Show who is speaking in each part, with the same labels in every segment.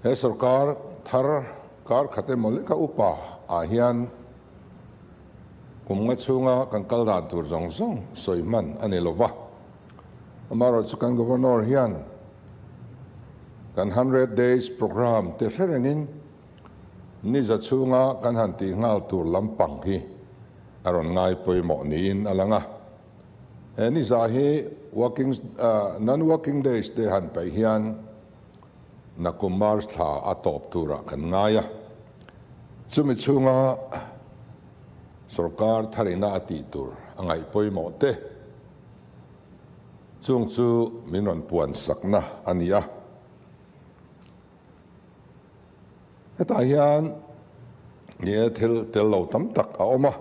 Speaker 1: He sorkar thar kar khat emaw leka upa ah hian kum nga chhunga kan kal dan tur zawng zawng sawi hman a ni lova. Amaherawhchu kan Governor hian kan 100 days programme te hre rengin Niza chhunga kan han tih nghal tur lampang hi a rawn ngai pawimawh niin a lang a. He niza hi working non-working days te han paih hian nakum March thla a tawp turah kan ngai a. Chumi chhunga sorkar tharina a tih tur a ngaih pawimawh te chung chu min rawn puan sakna a ni a. Hetah hian nge thil tel lo tam tak a awm a,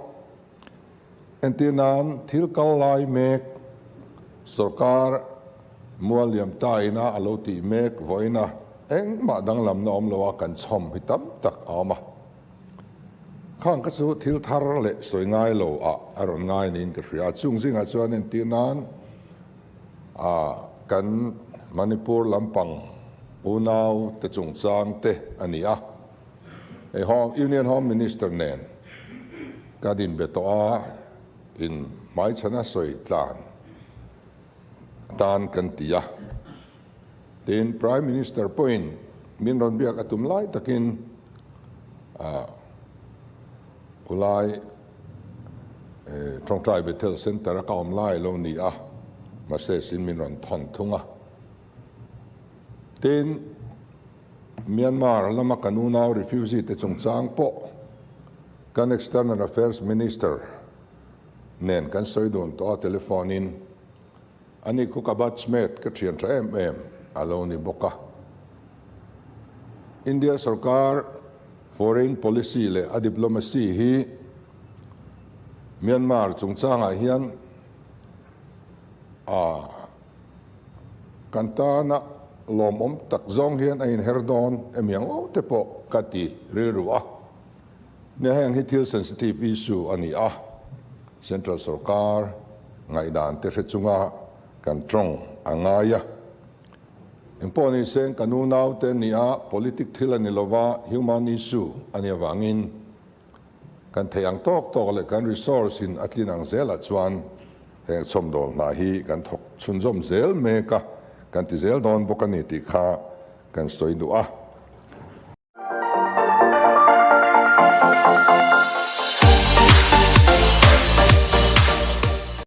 Speaker 1: entir nan thil kal lai mek sorkar mual liam ta ina a lo tih mek vawiina engmah danglamna awm loa kan chhawm hi tam tak a awm a. Khang kha chu thil thar leh sawi ngai lo ah a rawn ngai niin ka hria a, chung zingah chuan entir nan Kan Manipur lampang unau te chungchang te a ni a, hei Home, Union Home Minister nen ka din be tawh a, in hmaichhana sawi tlan atan kan ti a. Tin, Prime Minister pawhin min rawn biak a tum lai takin Khulai Tawngtai Bethel Centre a ka awm lai lo ni a, mahse sin min rawn thawn thung a. Tin, Myanmar lama kan unau refugee te chungchang pawh kan External Affairs Minister nen kan sawi dun tawh a telephone in. Ani khu ka batchmate ka thian tha em em a lo ni bawk a. India sorkar foreign policy leh a diplomacy hi Myanmar chungchangah hian a kan tana lawmawm tak zawng hian a inher dawn emi ang lo te pawh ka ti rilru a. Nia heng hi thil sensitive issue a ni a, Central sorkar ngaihdan te hre chunga kan tawng a ngai a. Engpawh ni seng kan unau te ni a, politic thil a ni lova, human issue a nih avangin kan theih ang tawk tawk leh kan resource in a tlin ang zelah chuan heng chhawmdawl hna hi kan thawk chhunzawm zel mek a, kan ti zel dawn bawk a ni tih kha kan sawi duh a.